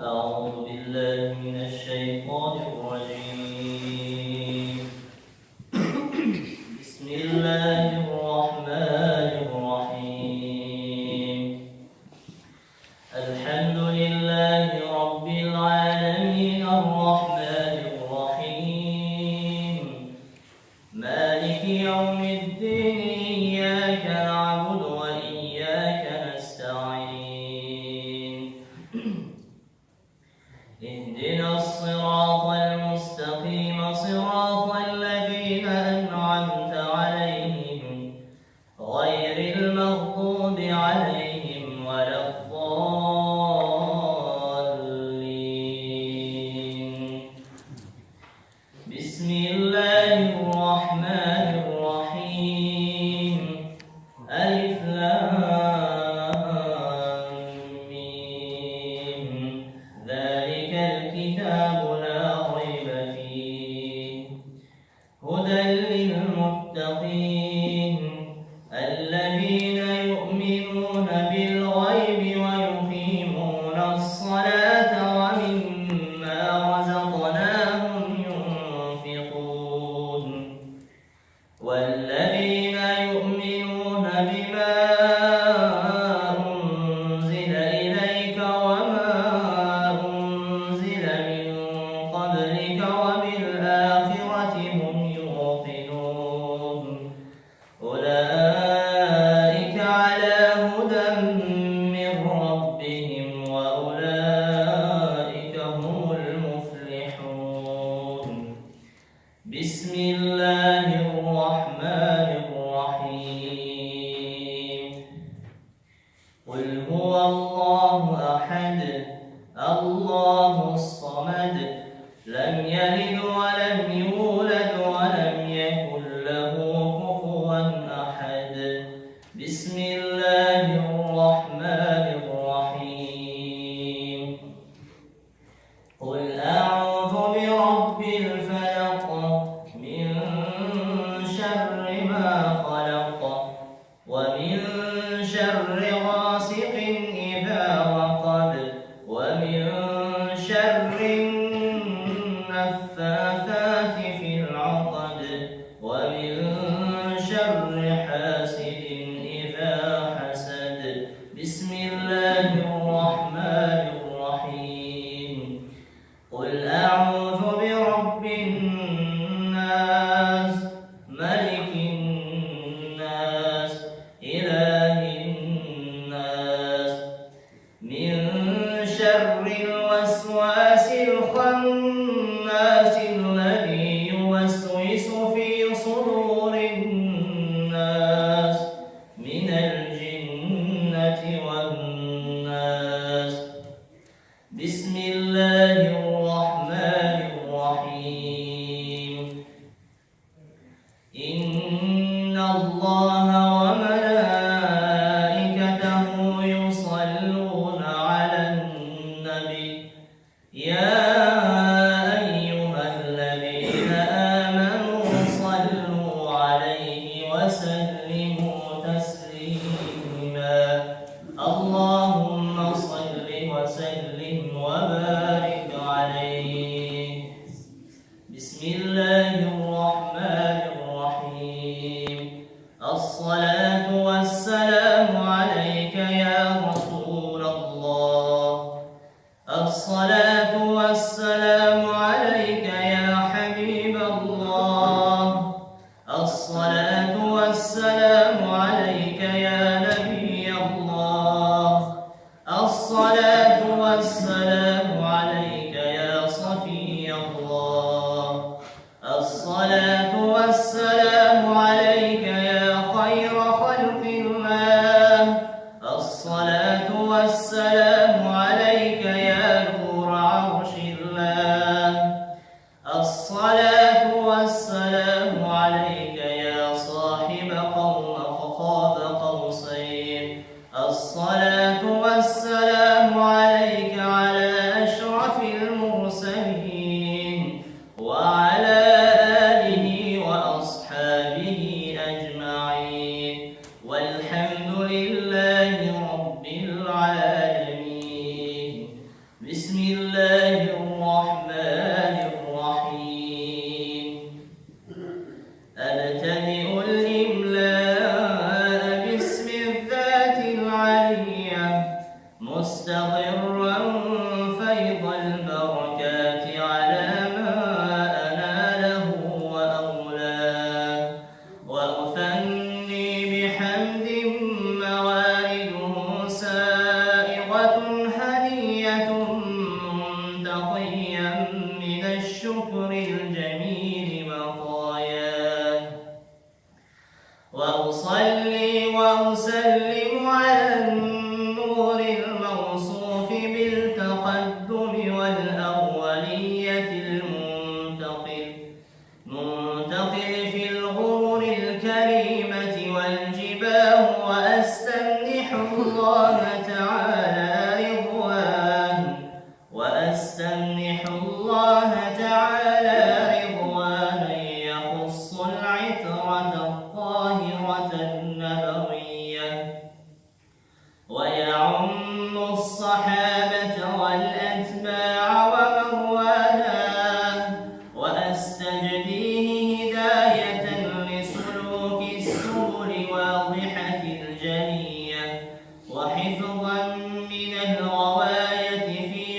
أعوذ بالله من الشيطان الرجيم. بسم الله الرحمن الرحيم. الحمد لله رب العالمين، الرحمن الرحيم، مالك يوم الدين، إياك نعبد وإياك نستعين، اهدنا الصراط المستقيم، صراط الذين أنعمت عليهم، غير المغضوب عليهم ولا الضالين. بسم الله الرحمن الرحيم. ألف لام ميم. ذلك الكتاب لا ريب فيه، هدى للمتقين، الذين يؤمنون بالغيب ويقيمون الصلاة ومما رزقناهم ينفقون، والذين يؤمنون بما أنزل إليك وما أنزل من قبلك وبالآخرة هم يوقنون. أولئك على هدى من ربهم وأولئك هم المفلحون. بسم الله الرحمن الرحيم. قل هو الله أحد، الله الصمد، لم يلد ولم يولد ولم يكن له كفوا أحد. بسم الله الرحمن الرحيم. قل أعوذ برب الفلق، من شر ما خلق، ومن شر غاسق إذا وقب، ومن شر النفاثات في العقد، ومن شر حاسد إذا حسد. بسم الله الرحمن الرحيم. قل أعوذ برب الناس، ملك الناس، إله الناس، من شر الوسواس الخناس، الذي يوسوس في صدور الناس، من الجنة والناس. بسم الله الرحمن الرحيم. إن الله وملائكته يصلون على النبي، يا أيها الذين آمنوا صلوا عليه وسلموا تسليما. اللهم صل وسلم وبارك عليه. بسم الله الرحمن الرحيم. الصلاة والسلام عليك يا رسول الله، الصلاة والسلام عليك يا حبيب الله، الصلاة والسلام عليك يا نبي الله، الصلاة والسلام عليك يا صفي الله، الصلاة والسلام عليك يا خير خلق الله، الصلاة والسلام عليك يا نور عرش الله، الصلاة والسلام عليك يا صاحب قوم قاب قوسين، الصلاة والسلام عليك على أشرف المرسلين وعلى آله وأصحابه أجمعين، والحمد لله رب العالمين. بسم مستقرا فيض البركات على ما أناله وأولاه. وأثني بحمد موارده سائغة هنية منتقيا من الشكر الجميل مطاياه. وأصلي وأسلم على النور الموصوف بالتقدم والأولية المنتقل منتقل في الغرر الكريمة والجباه. وأستمنح الله تعالى رضوان وأستمنح الله تعالى رضوانا يخص العترة الطاهرة النبوية ويعم الصحابة والأتباع ومن والاه. وأستجديه هداية لسلوك السبل واضحة الجلية، وحفظا من الغواية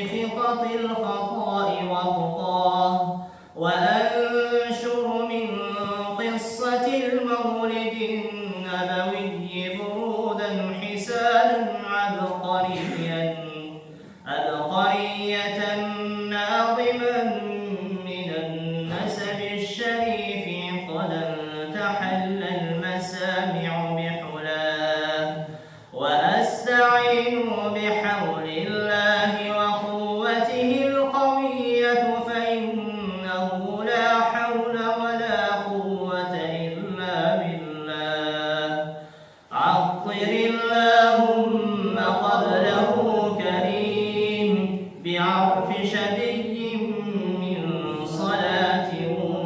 في خطط الخطأ وخطاه. وأنشر من قصة المولد النبوي برودا حسانا عبقريا عبقرية ناظما من النسب الشريف قد تحلى المسامع بحلاه. وأستعين بحول الله وقوته القوية، فإنه لا حول ولا قوة إلا بالله. عطر اللهم قبله كريم بعرف شدي من صلاة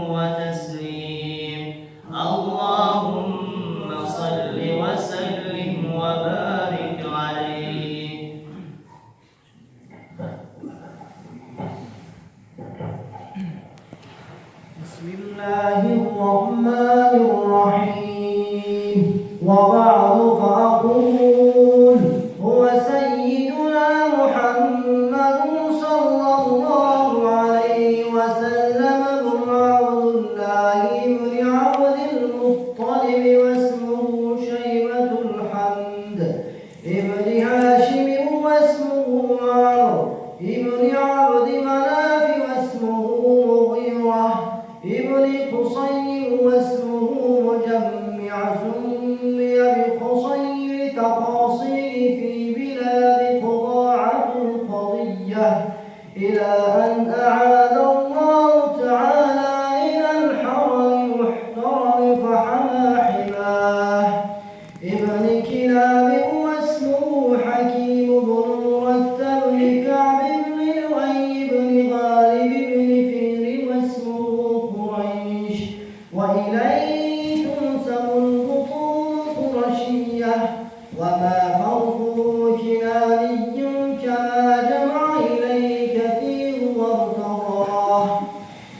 وتسليم. اللهم صل وسلم وبارك عليه. بسم الله الرحمن الرحيم. وبعد، فأقول هو سيدنا محمد صلى الله عليه وسلم بن عبد الله بن عبد المطلب، واسمه شيبة الحمد ابن هاشم، واسمه عمرو ابن عبد مناف، واسمه مغيرة ابن قصي، واسمه مجمع، سمي بقصي تقاصير في بلاد قضاعة القضية، إلى أن أعاد الله تعالى إلى الحرم المحترم فحمى حماه. ابن كلاب، واسمه حكيم بن مرتب بن كعب بن لؤي بن غالب بن فهر، واسمه قريش، وإليه تنسب البطون القرشية، وما فرقه كناني كما جمع إليه كثير وارتضاه.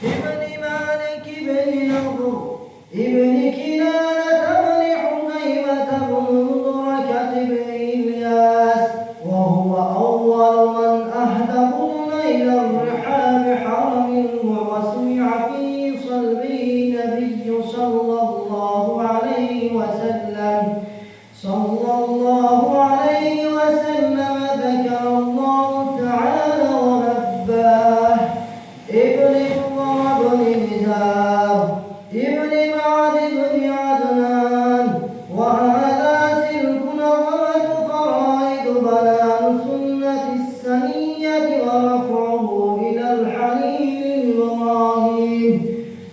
ابن مالك بن نضر ابن كنانة بن حزيمة بن مدركة بن إلياس، وهو أول من أهدى إلى الرحاب حرم، وسمع في صلبه نبي صلى الله عليه وسلم صلى الله عليه وسلم ذكر الله تعالى ونباه. ابن مضر بن نزار ابن معد بن عدنان. وهذا سلك نظمة فرائد بنان سنة السنية، ورفعه إلى الحليل إبراهيم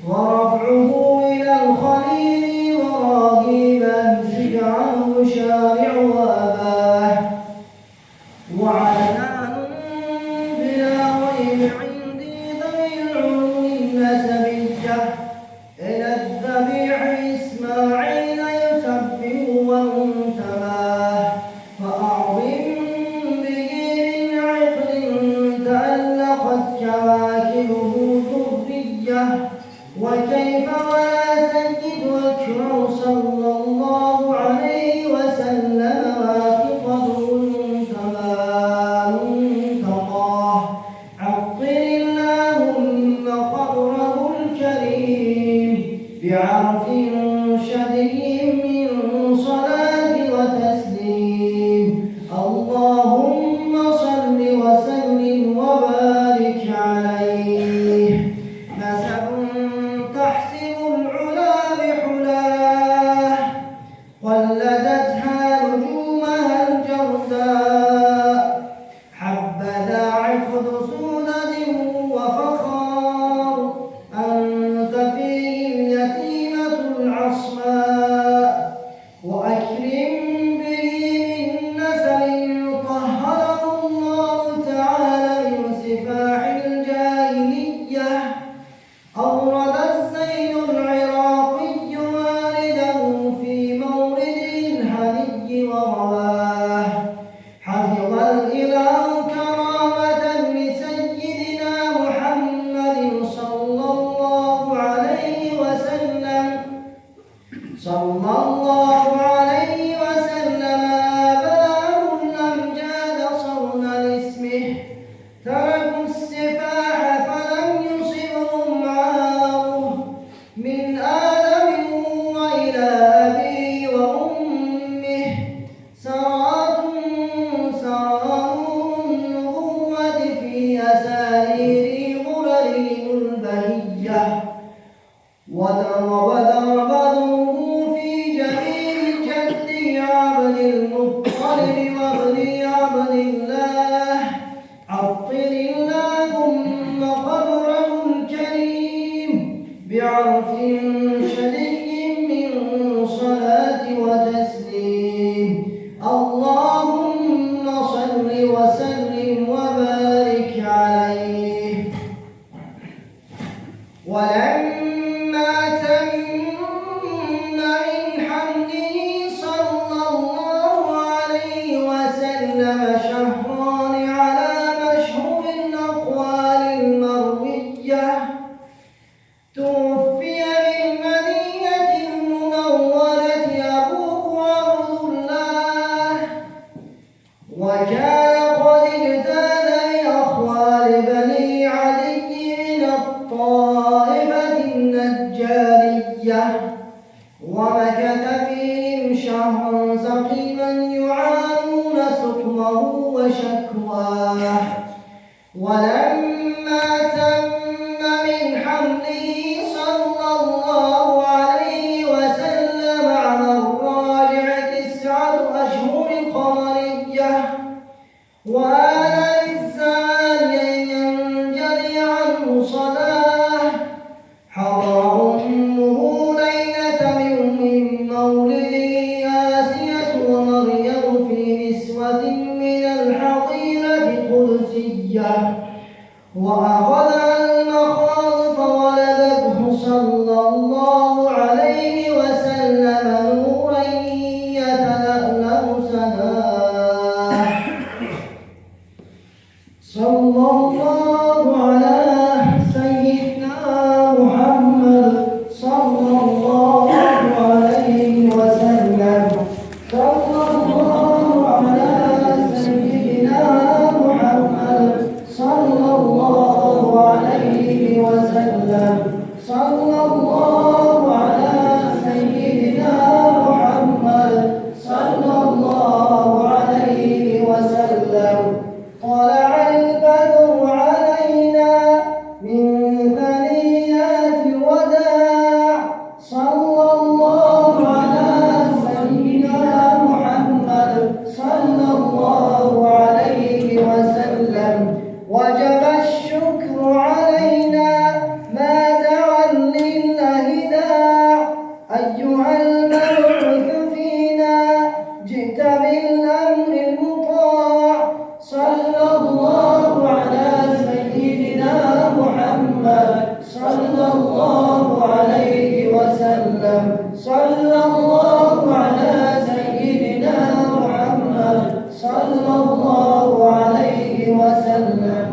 ورفعه إلى الخليل إبراهيم أمسك عنه شارع وأباه. وعدنان بلا ريب عندي ذوي العلوم النسبية إلى الذبيح إسماعيل يسبح وانتباه. فأعظم به من عقل تألقت كواكبه درية، وكيف ولا سيد أكرم صلى الله عليه وسلم واثقة منتباه. الإله كرامة لسيدنا محمد صلى الله عليه وسلم، صلى الله عليه وسلم، آباء الأمجاد صون لاسمه، تركوا السفاح فلم يصبهم عاره، من آدم وإلى أبيه وأمه سرات سرار النبوة في أسارير غررهم البهية، وضرب بدره في جبين جده عبد المطلب وابن عبد الله. عطر اللهم قبره الكريم بعرف شدي من صلاة وتسليم. اللهم صل وسلم وبارك عليه. ولما تم من حمله صلى الله عليه وسلم شهران على مشهور الأقوال المروية، توفي بالمدينة المنورة أبوه عبد الله، وكان قد اجتاز لأخوال بني عدي من الطائفة النجارية، ومكث فيهم شهرا سقيما يعانون سقمه وشكواه. ولما تم من حمله صلى الله عليه وسلم على الراجع 9 أشهر قمرية، وآن للزمان أن ينجلي عنه صلاة، حضر أمه ليلة من مولده آسية ومريم في نسوة من الحظيرة القدسية، وأخذ المخاض فولدته صلى الله عليه وسلم نورا يتلألأ سناه. صلى الله على سيدنا محمد صلى الله عليه وسلم، صلى الله على سيدنا محمد صلى الله عليه وسلم، صلى الله على سيدنا محمد صلى الله عليه وسلم. طلع البدر علينا من ثنيات الوداع، صلى الله على سيدنا محمد صلى الله عليه وسلم. وجب الشكر علينا ما دعا لله داع، أيها المبعوث فينا جئت بالأمر المطاع، صلى الله على سيدنا محمد صلى الله عليه وسلم، صلى الله على سيدنا محمد صلى الله عليه وسلم.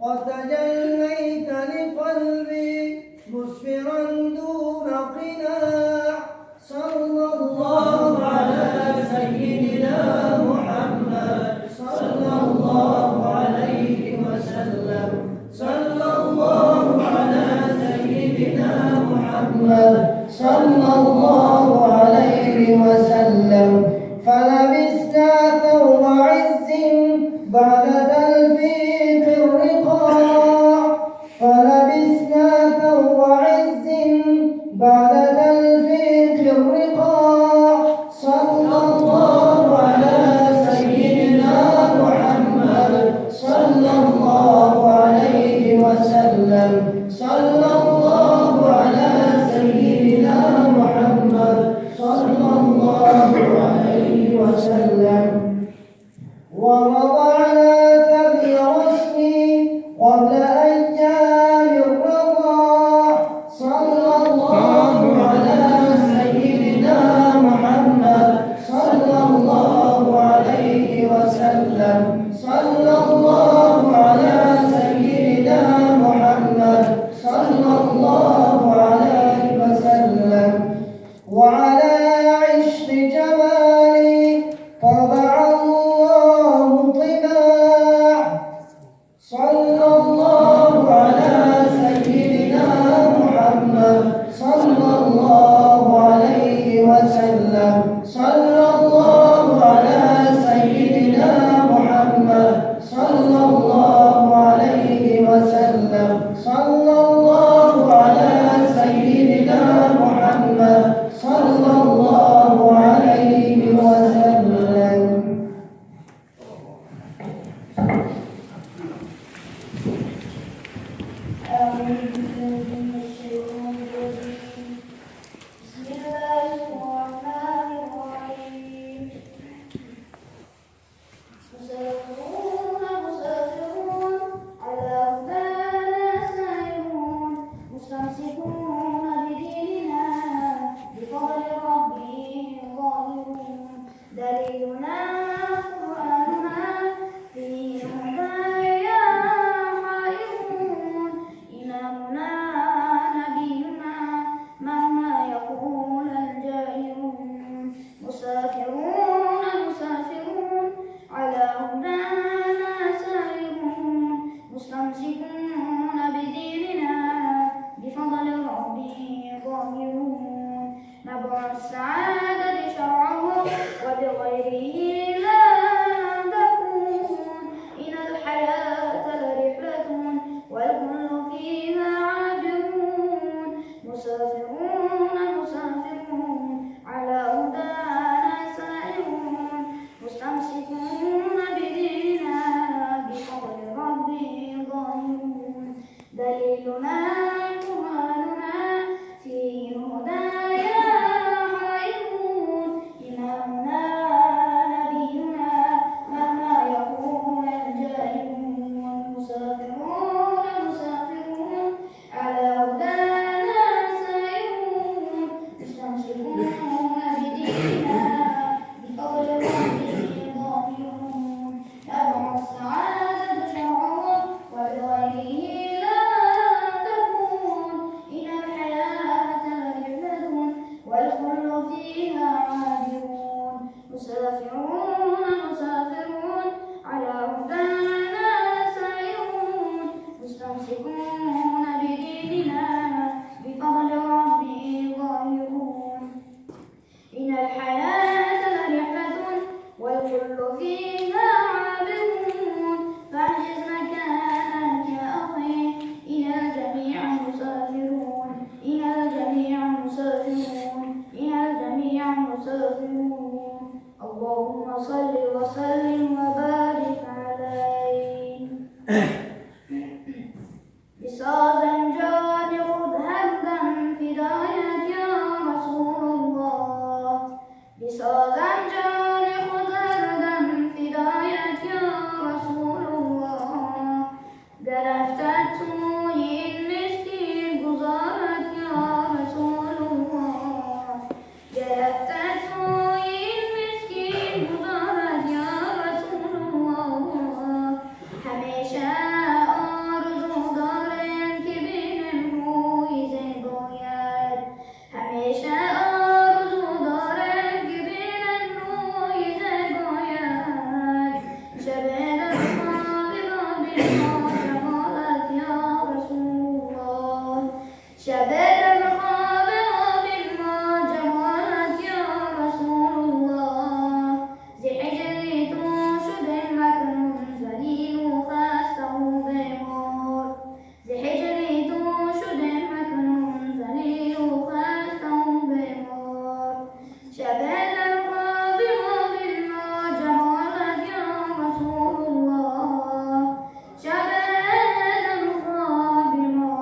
وتجليت لقلبي مسفرا دون قناع، صلى الله على سيدنا محمد صلى الله عليه وسلم، صلى الله على سيدنا محمد صلى الله عليه وسلم. فلبسنا ثوب عز بعد تلفيق الرقاع، فلبسنا ثوب عز بعد تلفيق الرقاع، صلى الله على سيدنا محمد صلى الله عليه وسلم، صلى الله على سيدنا محمد صلى الله عليه وسلم. ووضعنا ثدي رسول صلى الله على سيدنا محمد صلى الله عليه وسلم. وعلى عشق جمالي طبع الله طباع. صلى الله على سيدنا محمد صلى الله عليه وسلم. صلى الله على سيدنا محمد صلى الله عليه وسلم. صلى الله على سيدنا محمد صلى الله عليه وسلم. أعوذ بالله من الشيطان الرجيم. بسم الله الرحمن الرحيم. مسافرون مسافرون على هدانا سائرون، مستمسكون بديننا بفضل ربهم ظاهرون. دليلنا قرآننا فيه الهدى يا حائرون. إمامنا نبينا مهما يقول الجائرون. مسافرون مسافرون على هدانا سائرون، مستمسكون بديننا بفضل ربهم ظاهرون. نبع السعادة شرعه وبغيره لا تكون. إن الحياة لرحلة والكل فيها عابرون. مسافرون مسافرون على هدانا سائرون، مستمسكون بديننا بفضل ربهم ظاهرون. دليلنا قرآننا فيه الهدى يا حائرون. إمامنا نبينا مهما يقول الجاهلون. مسافرون مسافرون على هدانا سائرون، مستمسكون بديننا بفضل ربهم ظاهرون. نبع السعادة شرعه وبغيره لا تكون. إن الحياة لرحلة والكل فيها عابرون. مسافرون مسافرون على هدانا سائرون، مستمسكون بديننا بفضل ربهم ظاهرون. إن الحياة لرحلة والكل فيها عابرون. فاحجز مكانك يا أخي، إن الجميع مسافرون. إن الجميع مسافرون. إن الجميع مسافرون. اللهم صل وسلم وبارك عليه. بسازنجان خود هردم فدایت یا رسول الله. بسازنجان خود هردم فدایت یا رسول الله. گر افتد سوی این مسکین گذارت یا رسول الله. گر افتد سوی این مسکین گذارت یا رسول الله. همیشه آرزو دارم که بینم روی زیبایت. همیشه آرزو دارم که بینم روی زیبایت. شب در خواب با جمالت یا رسول الله. شب در خواب ما جمالت یا رسول الله. ز هجر تو شدم اکنون ذلیل و خسته و بیمار. ز هجر تو شدم اکنون ذلیل و خسته و بیمار. شب در خواب ما جمالت یا رسول الله. شب در خواب ما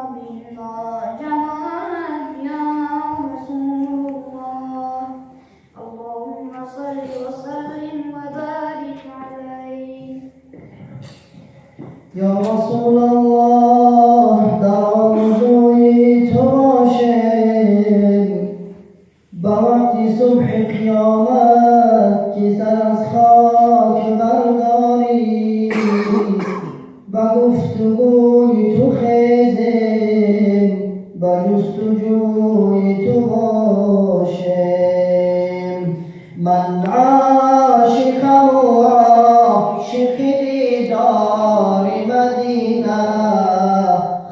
جمالت یا رسول الله. اللهم صل وسلم وبارك عليه. یا رسول الله، در آرزوی تو باشیم به وقت صبح قیامت که سر از خاک برداریم. Ба гуфтугӯи ту хезем, ба ҷустуҷӯи ту бошем. Ман ошиқаму ошиқи дидори Мадина,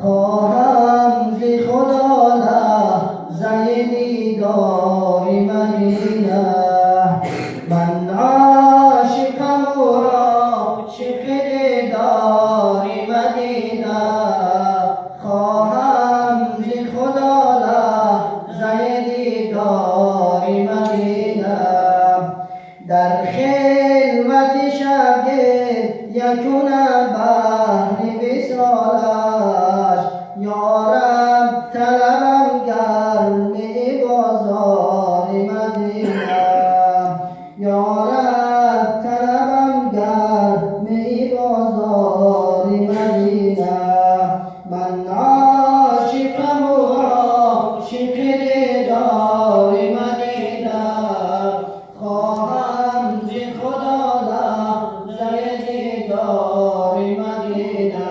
хоҳам зи Худо лаҳзаи дидори Мадина. Ман ошиқаму ошиқи дидори Мадина, хоҳам зи Худо лаҳзаи дидори Мадина. Дар хилвати шаб гиря кунам баҳри висолаш, ё Раб, талабам гарми бозори Мадина. Ё Раб, талабам гарми бозори Мадина. Ман ошиқаму ошиқи дидори Мадина, хоҳам зи Худо лаҳзаи дидори Мадина.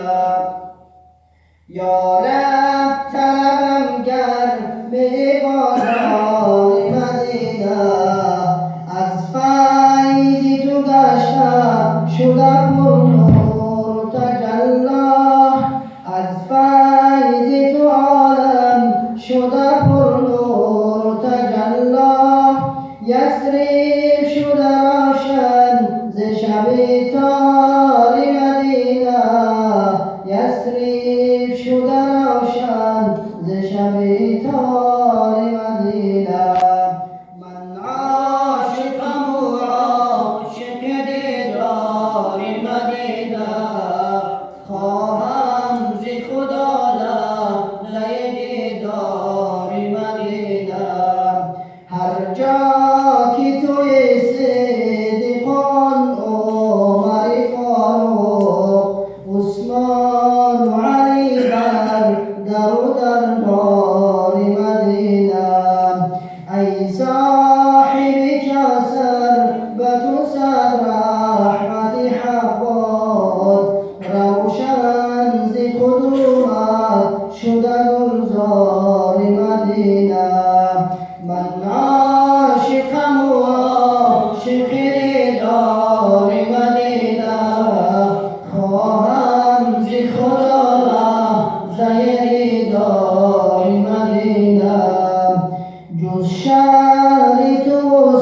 Ё Раб, талабам гарми бозори Мадина. Аз файзи ту гашта шуда пурнур таҷалло, аз файзи ту олам шуда пурнур таҷалло. Ясриб шуда равшан зи шаби тори Мадина, Ясриб шуда равшан зи шаби тори Мадина. Ман ошиқаму ошиқи дидори Мадина, хоҳам зи Худо лаҳзаи дидори Мадина. Ҳар ҷо ки туи Сиддиқон, Умари Форуқ, Усмону Алӣ бар дару дарбори Мадина. Ай соҳиби Кавсар, ба ту сад раҳмати Ҳақ бод, равшан зи қудумат шуда гулзори Мадина. Ман ошиқаму ошиқи дидори Мадина, хоҳам зи Худо лаҳзаи дидори Мадина. Ҷуз шаҳри ту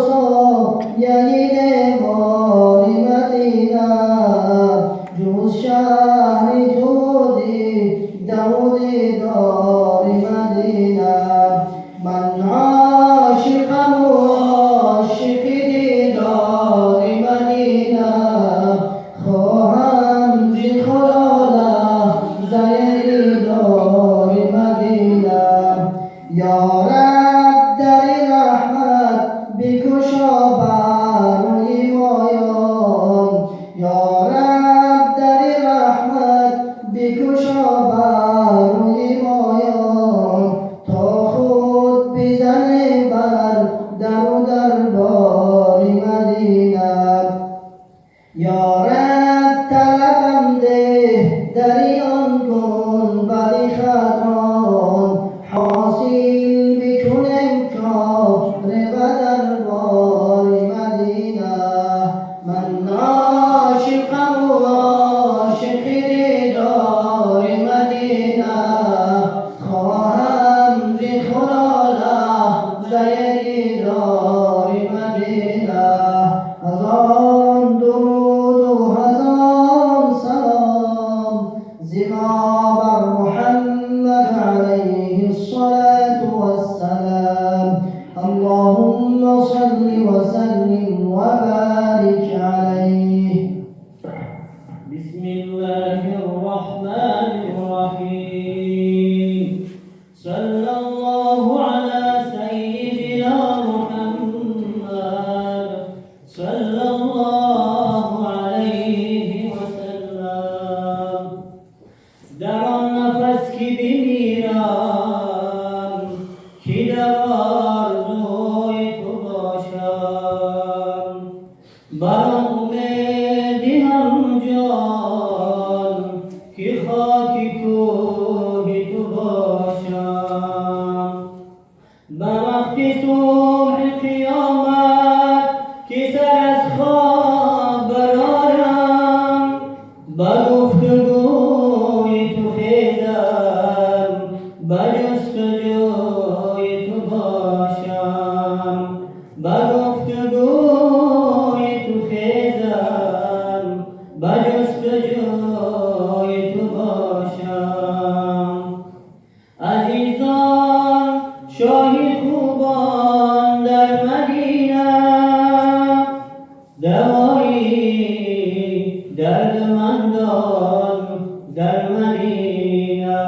сояи девори Мадина, ҷуз шаҳри ту дидаву дидори Мадина. Ман ошиқаму ошиқи дидори Мадина, хоҳам зи Худо лаҳзаи дидори Мадина. Ё Раб, дари раҳмат бикушо бар рӯи моён, Ё Раб, дари раҳмат бикушо бар рӯи моён, то худ бизанем бар дару дарбори Мадина. Ё Раб, талабам деҳ дари он гунбади хазрон, ҳосил бикунем кори ба дарбори Мадина. Ман ошиқаму ошиқи дидори Мадина, хоҳам зи Худо лаҳзаи дидори Мадина. Ҳазорон дуруду ҳазорон салом зи мо бар Муҳаммад алайҳиссалоту вассалом. Аллоҳумма салли ва саллим ва борик алайҳ. بسم الله الرحمن الرحيم. صلى الله على سيدنا محمد صلى الله عليه وسلم. Дар он нафас ки бимирам, ки дар орзуи ту бошам, бар он умеди ҳам ҷон. Ба гуфтугӯи ту хезам, ба ҷустуҷӯи ту бошам, ба гуфтугӯи ту хезам, ба ҷустуҷӯи ту бошам. Азизон, шоҳи хубон дар Мадина, давои дардмандон дар Мадина.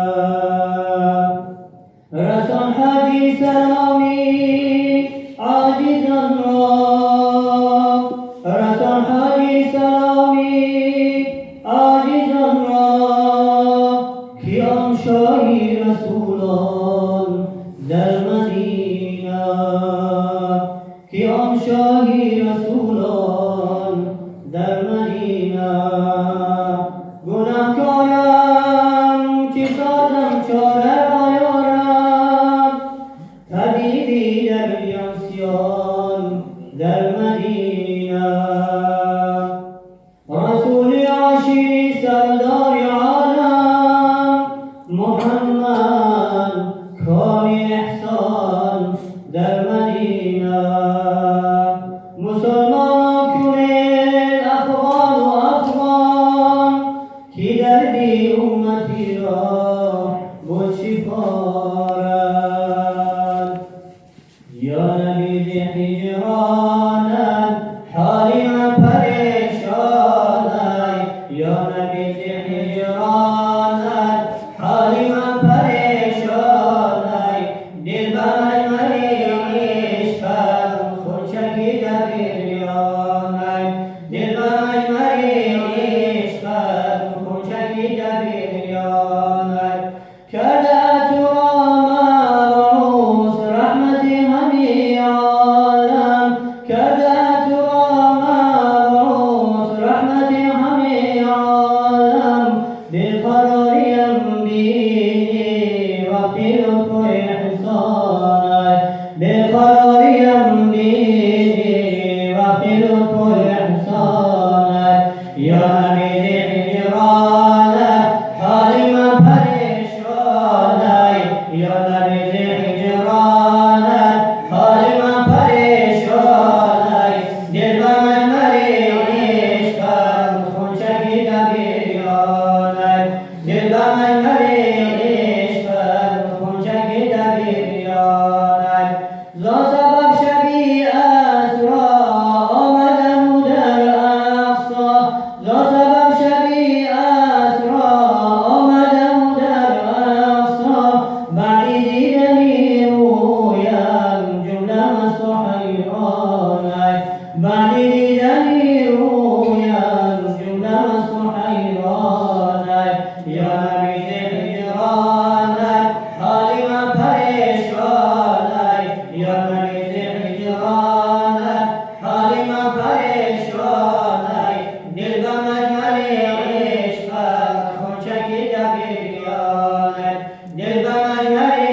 Расон ҳоҷӣ саломи оҷизонро, расон ҳоҷӣ саломи оҷизонро, ки он шоҳи расулон дар Мадина, ки он шоҳи расулон дар Мадина. Гунаҳкорам, чӣ созам, чора ёрам, табибе дар осиён дар Мадина. Расули ошири сардори олам, Муҳаммад кони эҳсон дар Мадина. Мусулмон кунед афғону афғон, ки дарди умматиро буд шифорад. Ё Набӣ, зи ҳиҷронат ҳоли ман парешонай, ё Набӣ, зи ҳиҷронат ҳоли ман парешонай, дил ба мажмари ишқат хун чакида бирёнай, дил ба мажмари ишқат хун чакида бирёнай. Карда туро мабъус раҳмати ҳамаи олам, карда туро мабъус раҳмати ҳамаи олам, беқарорим бинӣ вақти лутфу эҳсонай, беқарорим бинӣ вақти лутфу эҳсонай. Ё Набӣ, зи ҳиҷронат ҳоли ман парешонай, ё Набӣ, зи ҳиҷронат ҳоли ман парешонай, дил ба мажмари ишқат хун чакида бирёнай, дил ба мажмари ишқат хун чакида бирёнай. Зон сабаб шаби асро омадам дар Ақсо, зон сабаб шаби асро омадам дар Ақсо, баъди дидани рӯям ҷумла масту ҳайронай, баъди дидани рӯям ҷумла масту ҳайронай. Ё Набӣ, зи ҳиҷронат ҳоли ман парешонай, ё Набӣ, зи ҳиҷронат ҳоли ман парешонай, дил ба мажмари ишқат хун чакида бирёнай, дил ба мажмари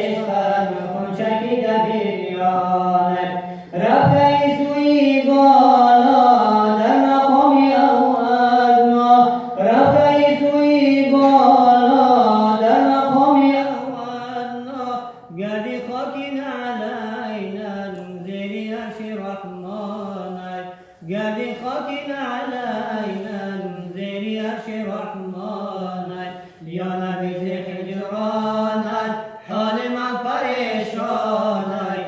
ишқат хун чакида бирёнай. Рафтаи сӯи боло дар мақоми ав адно, рафтаи сӯи боло дар мақоми ав адно, гарди хоки наълайнат зери арши раҳмонай, гарди хоки наълайнат зери арши раҳмонай. Ё Набӣ, зи ҳиҷронат ҳоли ман парешонай,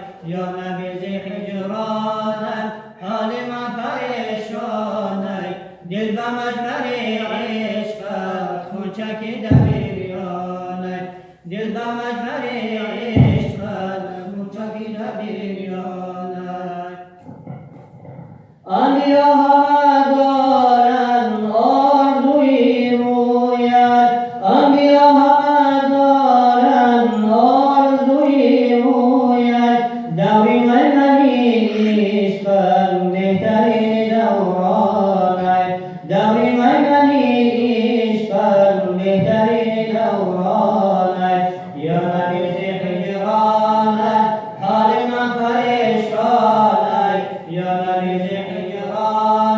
ё Набӣ, зи ҳиҷронат ҳоли ман парешонай, дил ба мажмари ишқат хун чакида бирёнай, дил ба мажмари ишқат хун чакида бирёнай. Анбиё ҳама доранд орзуи рӯят, анбиё ҳама доранд орзуи рӯят, даври маймани ишқат беҳтарин давронай, даври маймани ишқат беҳтарин давронай. Ё Набӣ, зи ҳиҷронат ҳоли ман парешонай, ё Набӣ, зи ҳиҷронат.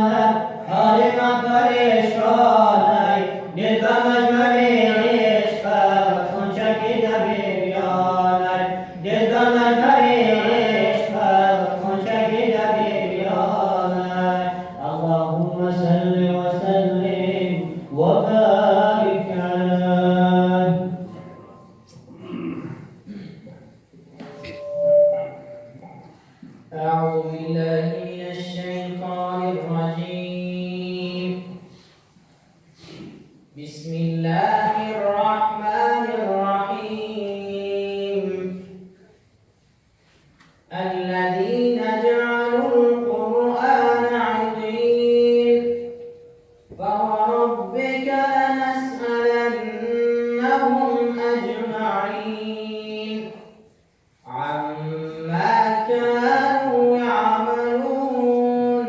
وبارك عليه. أعوذ بالله من الشيطان الرجيم. بسم الله الرحمن الرحيم. الذين جعلوا القرآن عضين فوربك لنسألنهم أجمعين عما كانوا يعملون.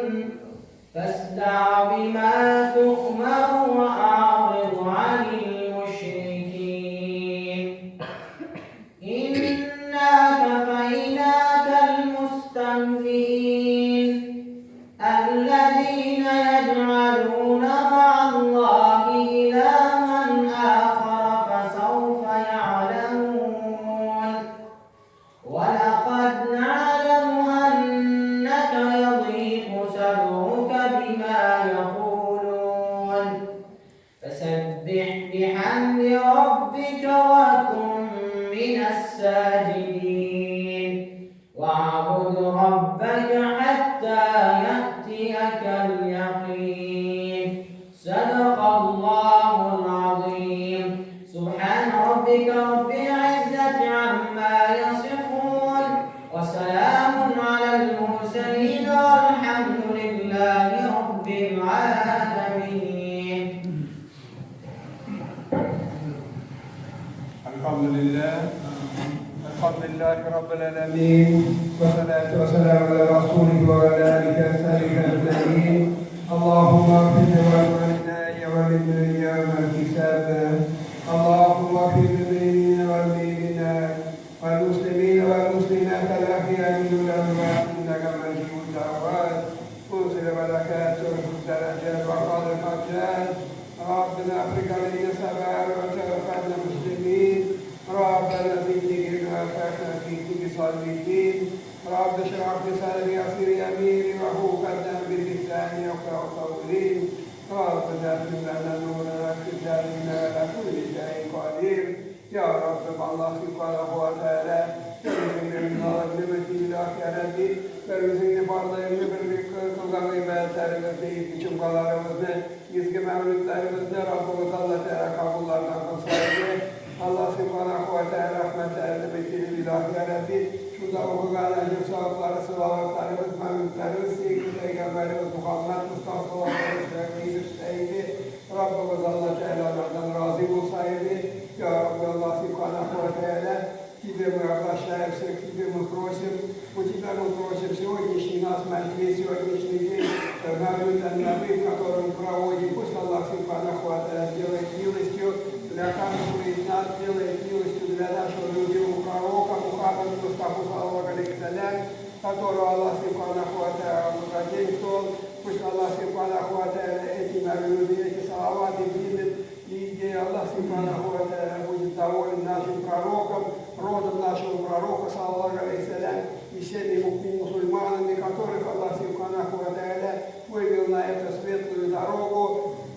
فاصدع بما تؤمر وأعرض عن المشركين. إنا كفيناك المستهزئين الذين يجعلون مع الله إلها آخر فسوف يعلمون. ولقد نعلم أنك يضيق صدرك بما يقولون. فسبح بحمد ربك وكن من الساجدين. واعبد ربك حتى يأتيك اليقين. صدق الله العظيم. سبحان ربك رب العزة عما يصفون وسلام على المرسلين والحمد لله رب العالمين. الحمد لله، الحمد لله رب العالمين، والصلاة والسلام على رسوله وعلى آله وصحبه أجمعين. اللهم اغفر لوالدينا وللمؤمنين يوم الحساب. اللهم اغفر للمؤمنين والمؤمنات والمسلمين والمسلمات الأحياء منهم والأموات، إنك مجيب الدعوات، منزل البركات، ترفع الدرجات وقاضي الحاجات. ربنا افرغ علينا صبرا وتوفنا مسلمين. ربنا زدني علما وفقهنا في صالحين. رب اشرح لي صدري ويسر لي امري واحلل من لساني يفقهوا قولي. ربنا اتمم لنا نورنا واغفر لنا، على كل شيء قدير. Ya Rabbim, Allah Subhanahu ve Teala nimeti ilahi ve bizimle varlığını birlik kılgan ibadetlerimizni, cumgalarımızı, izgi mevlütlerimizni Rabbimiz Allah Teala kabullardan kılsaydı. Allah Subhanahu ve Teala rahmetlerini bekleyelim ilahi Rabbi. Şurada okugan ecir sevapları, sılavatlarımız, mevlütlerimiz, sevgili Peygamberimiz Muhammed Mustafa sallallahu aleyhi ve sellem Rabbimiz Allah Teala onlardan razı olsaydı. Ya Rabbi, Allah Subhanahu ve Teala, тебе мы обращаемся, к тебе мы просим, у тебя мы просим сегодняшний нас маджлис, сегодняшний день, Мавлюд ан-Наби, который мы проводим, пусть Аллах Субханаху ва Тааля делает милостью для каждого из нас, делает милостью для нашего любимого пророка Мухаммада Мустафу саллаллаху алейхи салям, которого Аллах Субханаху ва Тааля благодействовал. Пусть Аллах Субханаху ва Тааля эти мавлюды, эти салаваты примет, и где Аллах Субханаху ва Тааля будет доволен нашим пророком, родом нашего пророка, саллаллаху алейхи салям, и всеми мусульманами, которых Аллах Субханаху ва Тааля вывел на эту светлую дорогу,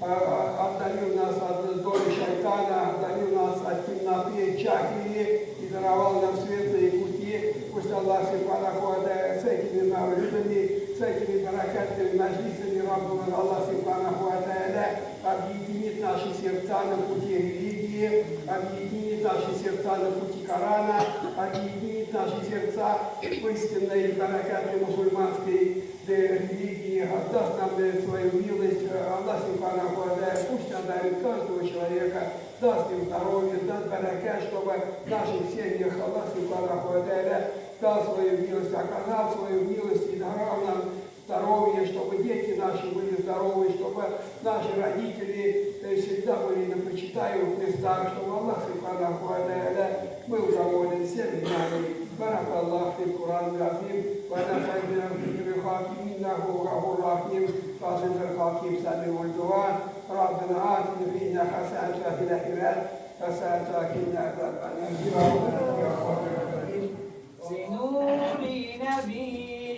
отдалил нас от доли шайтана, отдалил нас от темноты джахилии и даровал нам светлые пути. Пусть Аллах Субханаху ва Тааля с этими мавлюдами, с этими баракатными маджлисами Раббuna Аллах Субханаху ва Тааля объединит наши сердца на пути религии, объединит наши сердца на пути Корана, объединит наши сердца в истинной баракатной мусульманской религии, отдаст нам свою милость. Аллах Субханаху ва Тааля пусть одарит каждого человека, даст им здоровье, даст баракат, чтобы в наших семьях Аллах Субханаху ва Тааля дал свою милость, оказал свою милость и даровал нам здоровье, чтобы дети наши были здоровы, чтобы наши родители всегда были на почитаемых местах, чтобы Аллах Субханаху ва Тааля был доволен всеми нами. بارك الله في القرآن العظيم ونفعنا بذكر الحكيم، إنه غفور رحيم، قاصد الحكيم، سميع الدعاء. ربنا آتنا في الدنيا حسنة وفي الآخرة حسنة وقنا عذاب النار. ز نور نبی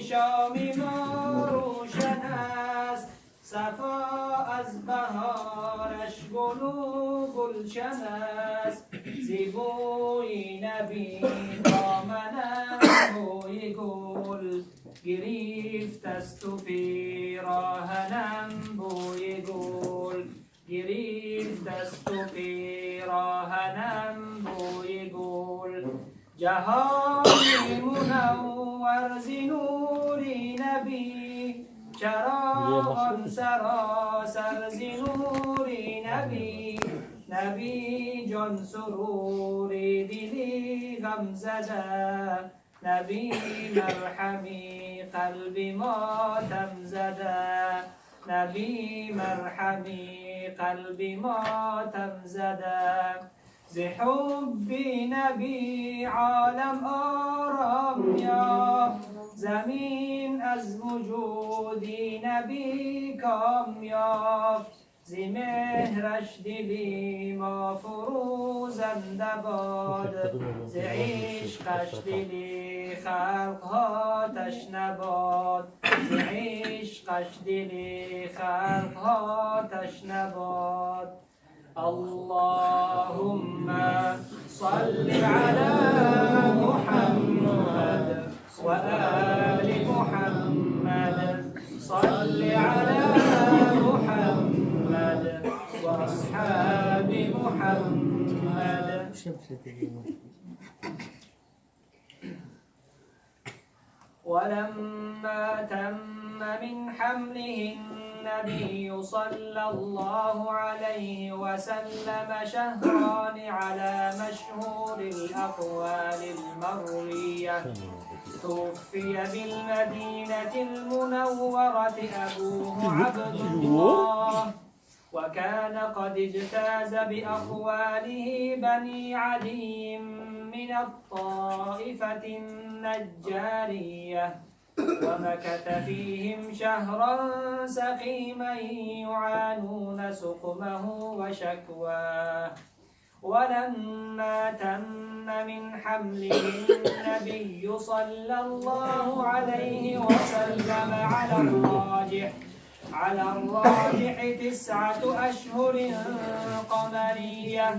شام ما روشن است، صفا از بهارش گل گل و گلشن است. ز بوی نبی دامنم بوی گل گرفت است و پیراهنم بوی گل گرفت است و پیراهنم بوی گل. جهانی منور ز نور نبی، چراغان سراسر ز نور نبی. نبی جان سرور دلی غم زده، نبی مرحمی قلب ماتم زده، نبی مرحمی قلب ماتم زده. ز حب نبی عالم آرام یافت، زمین از وجود نبی کام یافت. ز مهرش دلی ما فروزنده باد، ز عشقش دلی خلقها تشنه باد، ز عشقش دلی خلقها تشنه باد. اللهم صل على محمد وآل محمد، صل على محمد وأصحاب محمد. ولما تم من حمله النبي صلى الله عليه وسلم شهران على مشهور الأقوال المروية، توفي بالمدينة المنورة أبوه عبد الله، وكان قد اجتاز بأخواله بني عدي من الطائفة النجارية، ومكث فيهم شهرا سقيما يعانون سقمه وشكواه. ولما تم من حمله النبي صلى الله عليه وسلم على الراجح 9 أشهر قمرية،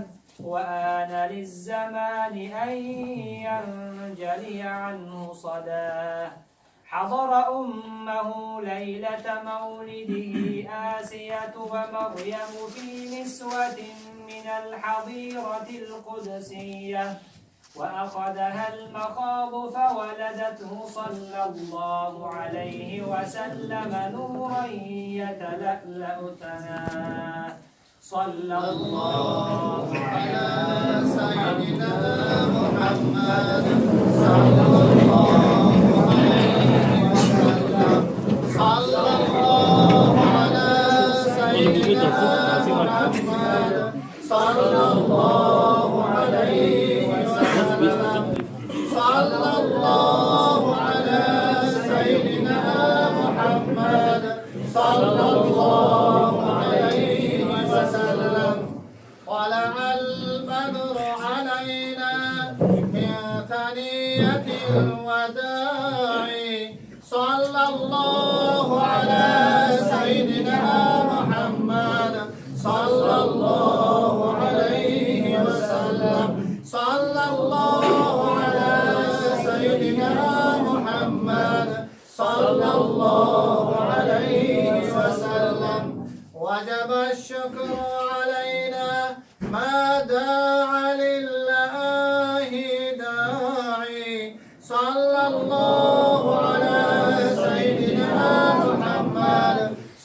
وآن للزمان أن ينجلي عنه صداه. حضر أمه ليلة مولده آسية ومريم في نسوة من الحظيرة القدسية، وأخذها المخاض فولدته صلى الله عليه وسلم نورا يتلألأ ثناه. صلى الله على سيدنا محمد صلى الله عليه وسلم، صلى الله على سيدنا محمد صلى الله عليه وسلم، صلى الله على سيدنا محمد صلى الله عليه وسلم. طلع البدر علينا من ثنية الوداع، صلى الله على سيدنا محمد صلى الله عليه وسلم، صلى الله على سيدنا محمد صلى الله عليه وسلم. وجب الشكر علينا ما داعى لله داعي، صلى الله على سيدنا محمد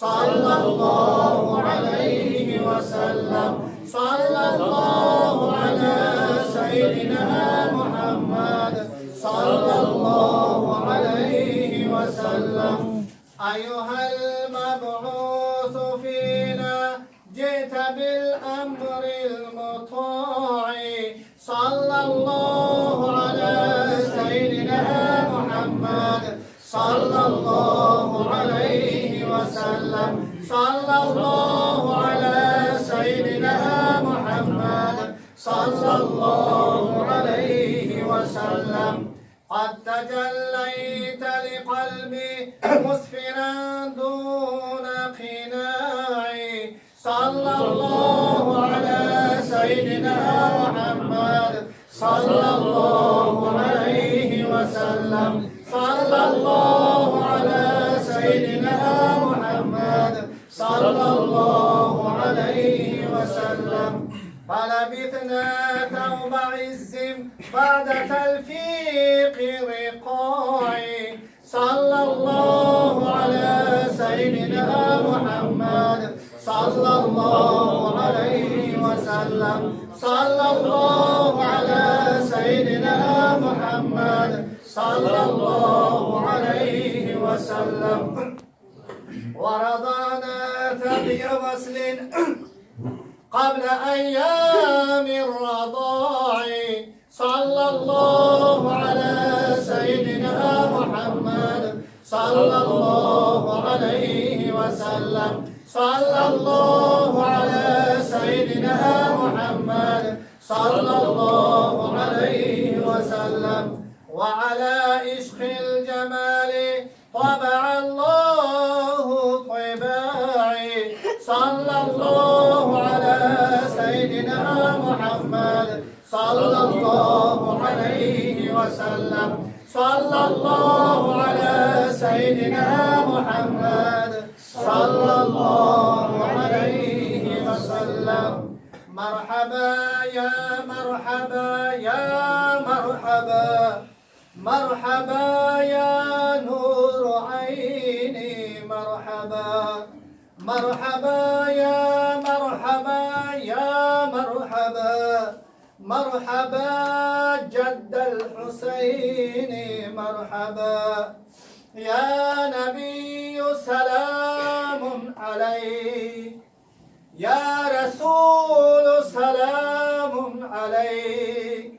صلى الله عليه وسلم، صلى الله على سيدنا محمد صلى الله عليه وسلم. أيها المبعوث فينا جئت بالأمر المطاع، صلى الله على سيدنا محمد صلى الله عليه وسلم، صلى الله على سيدنا محمد صلى الله عليه وسلم. قد تجليت لقلبي مسفرا دون قناع، صلى الله سيدنا محمد صلى الله عليه وسلم. صلى الله على سيدنا محمد صلى الله عليه وسلم. فلبثنا ثوب عز بعد تلفيق رقاعي. صلى الله على سيدنا محمد صلى الله عليه وسلم. صلى الله على سيدنا محمد صلى الله عليه وسلم. ورضعنا ثدي وصل قبل أيام الرضاع. صلى الله على سيدنا محمد صلى الله عليه وسلم. صلى الله على سيدنا محمد صلى الله عليه وسلم. وعلى عشق الجمال طبع الله طباعي. صلى الله على سيدنا محمد صلى الله عليه وسلم. صلى الله على سيدنا محمد صلى الله عليه وسلم. مرحبا يا مرحبا يا مرحبا، مرحبا يا نور عيني، مرحبا مرحبا يا مرحبا يا مرحبا، مرحبا جد الحسين، مرحبا يا نبي سلام عليك، يا رسول سلام عليك،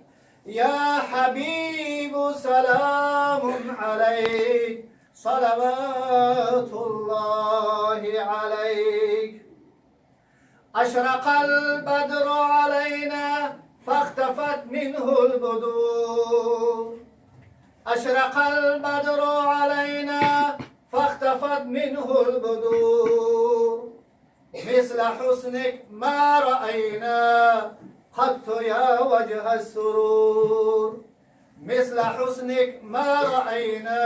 يا حبيب سلام عليك، صلوات الله عليك. أشرق البدر علينا فاختفت منه البدور. أشرق البدر علينا فاختفت منه البدور. مثل حسنك ما رأينا قط يا وجه السرور. مثل حسنك ما رأينا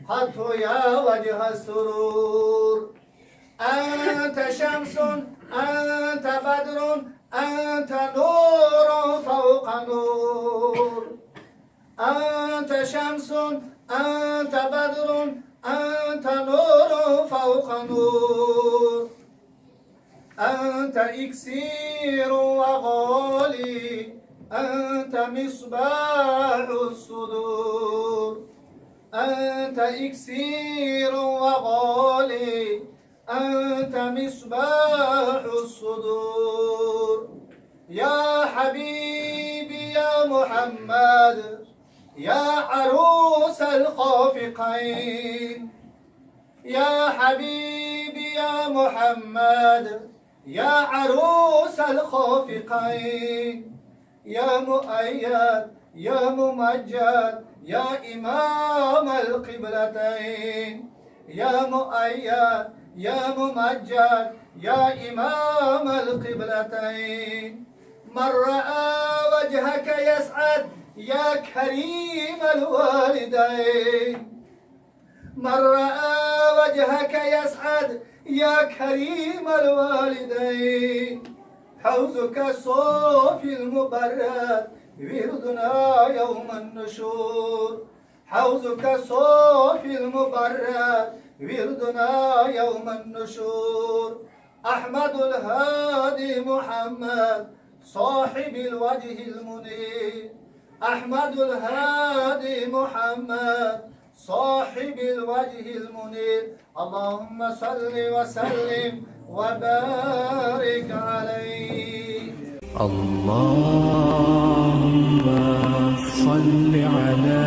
قط يا وجه السرور. أنت شمس، أنت بدر، أنت نور فوق نور. أنت شمس، أنت بدر، أنت نور فوق نور. أنت إكسير وغالي، أنت مصباح الصدور. أنت إكسير وغالي، أنت مصباح الصدور. يا حبيبي يا محمد، يا عروس الخافقين. يا حبيبي يا محمد، يا عروس الخافقين. يا مؤيد، يا ممجد، يا إمام القبلتين. يا مؤيد، يا ممجد، يا إمام القبلتين. من رأى وجهك يسعد يا كريم الوالدين. من رأى وجهك يسعد يا كريم الوالدين. حوزك الصوفي المبرد وردنا يوم النشور. حوزك الصوفي المبرد وردنا يوم النشور. أحمد الهادي محمد صاحب الوجه المنير. أحمد الهادي محمد صاحب الوجه المنير. اللهم صل وسلم وبارك عليه. اللهم صل على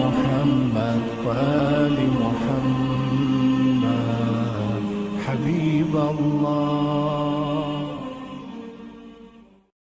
محمد وآل محمد حبيب الله.